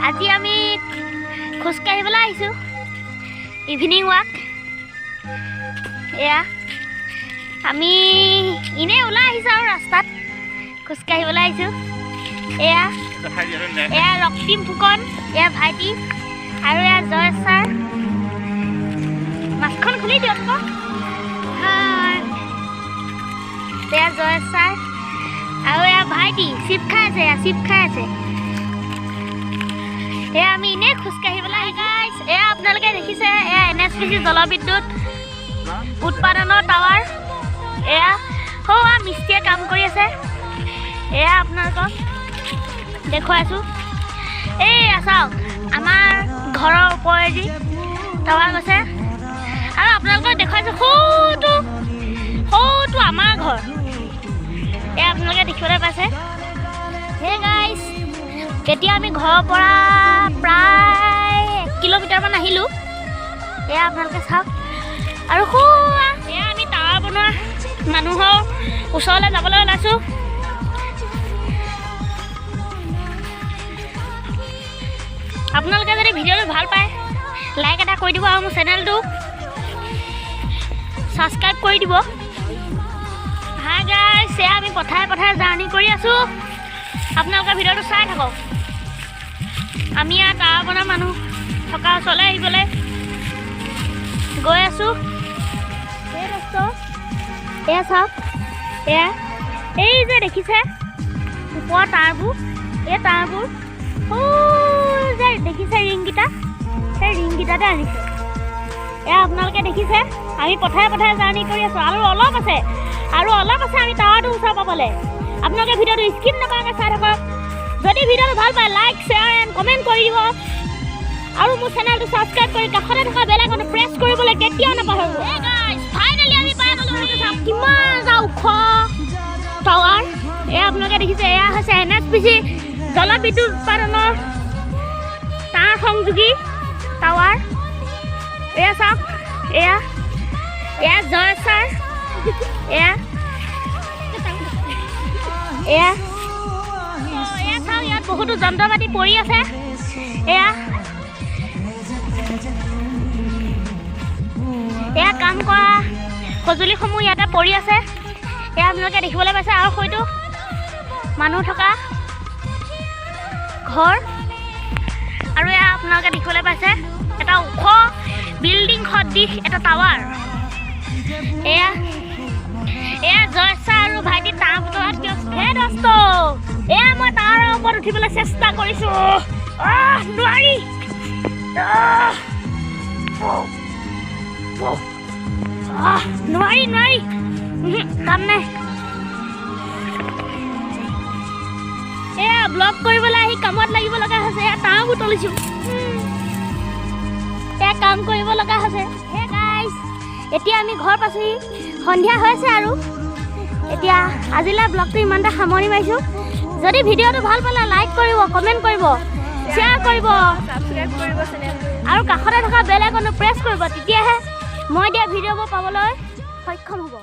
আজি আমি খোজকাঢ়িবলৈ আহিছোঁ, ইভিনিং ৱাক। এয়া আমি এনেই ওলাই আহিছোঁ আৰু ৰাস্তাত খোজকাঢ়িবলৈ আহিছোঁ। এয়া এয়া ৰক্তিম ফুকন, এয়া ভাইটি আৰু এয়া জয় ছাৰ। মাস্কখন খুলি দিয়ক আকৌ। হাই। এয়া জয় ছাৰ আৰু এয়া ভাইটি, চিপ খাই আছে, এয়া চিপ খাই আছে। এয়া আমি এনেই খোজকাঢ়িবলৈ আহিছোঁ। এয়া আপোনালোকে দেখিছে, এয়া এনএছপিচি জলবিদ্যুৎ উৎপাদনৰ টাৱাৰ। এয়া সৌৱা মিস্ত্ৰীয়ে কাম কৰি আছে। এয়া আপোনালোকক দেখুৱাইছোঁ। এইয়া চাওক, আমাৰ ঘৰৰ ওপৰেদি টাৱাৰ গৈছে আৰু আপোনালোকক দেখুৱাইছোঁ, সৌটো সৌটো আমাৰ ঘৰ। এয়া আপোনালোকে দেখিবলৈ পাইছে। হে গাইছ, এতিয়া আমি ঘৰৰ পৰা প্ৰায় 1 কিলোমিটাৰমান আহিলোঁ। এয়া আপোনালোকে চাওক আৰু সৌৱা এয়া আমি টাৱাৰ বনোৱা মানুহৰ ওচৰলৈ যাবলৈ ওলাইছোঁ। আপোনালোকে যদি ভিডিঅ'টো ভাল পায়, লাইক এটা কৰি দিব আৰু মোৰ চেনেলটো ছাবস্ক্ৰাইব কৰি দিব। হাই গাইছ, এয়া আমি পথাৰে পথাৰে জাৰ্ণি কৰি আছোঁ। আপোনালোকে ভিডিঅ'টো চাই থাকক। আমি ইয়াত টাৱাৰ বনোৱা মানুহ থকা ওচৰলৈ আহিবলৈ গৈ আছোঁ। এই দোস্ত, এয়া চাওক, এয়া এই যে দেখিছে ওপৰৰ তাঁৰবোৰ, এই তাঁৰবোৰ সৌ যে দেখিছে ৰিংকেইটা, সেই ৰিংকেইটাতে আনিছে। এয়া আপোনালোকে দেখিছে, আমি পথাৰে পথাৰে জাৰ্ণি কৰি আছোঁ আৰু অলপ আছে, আৰু অলপ আছে আমি টাৱাৰটো ওচৰ পাবলৈ। আপোনালোকে ভিডিঅ'টো স্কিপ নকৰাকৈ চাই থাকক। যদি ভিডিঅ'টো ভাল পায়, লাইক, শ্বেয়াৰ এণ্ড কমেণ্ট কৰি দিব আৰু মোৰ চেনেলটো ছাবস্ক্ৰাইব কৰি কাষতে থকা বেল আইকনটো প্ৰেছ কৰিবলৈ কেতিয়াও নাপাহৰিব। ফাইনেলি আমি পাই গ'লোঁ। চাওক কিমান এটা ওখ টাৱাৰ। এয়া আপোনালোকে দেখিছে, এয়া হৈছে এনএছপিচি জলবিদ্যুৎ উৎপাদনৰ তাঁৰ সংযোগী টাৱাৰ। এয়া চাওক, এয়া এয়া জয় ছাৰ। এয়া এয়া এয়া চাওক, ইয়াত বহুতো যন্ত্ৰ পাতি পৰি আছে। এয়া এয়া কাম কৰা সঁজুলিসমূহ ইয়াতে পৰি আছে। এয়া আপোনালোকে দেখিবলৈ পাইছে। আৰু হয়তো মানুহ থকা ঘৰ আৰু এয়া আপোনালোকে দেখিবলৈ পাইছে এটা ওখ বিল্ডিং সদৃশ এটা টাৱাৰ। এয়া এয়া জয় ছাৰ আৰু ভাইটি তাঁৰ বতৰাত ব্যস্ত। হে দোস্ত, এয়া মই টাৱাৰৰ ওপৰত উঠিবলৈ চেষ্টা কৰিছোঁ। আহ, নোৱাৰি। আহ, আহ, নোৱাৰি নোৱাৰি। উহু, কাম নাই। এয়া ব্লগ কৰিবলৈ আহি কামত লাগিব লগা হৈছে। এয়া তাঁৰবোৰ তুলিছোঁ। এয়া কাম কৰিব লগা হৈছে। হে গাইছ, এতিয়া আমি ঘৰ পাইছোহি, সন্ধিয়া হৈছে আৰু এতিয়া আজিলৈ ব্লগটো ইমানতে সামৰণি মাৰিছোঁ। যদি ভিডিঅ'টো ভাল পালে, লাইক কৰিব, কমেণ্ট কৰিব, শ্বেয়াৰ কৰিব ছাবস্ক্ৰাইব কৰিব চেনেলটো আৰু কাষতে থকা বেল আইকনটো প্ৰেছ কৰিব। তেতিয়াহে মই দিয়া ভিডিঅ'বোৰ পাবলৈ সক্ষম হ'ব।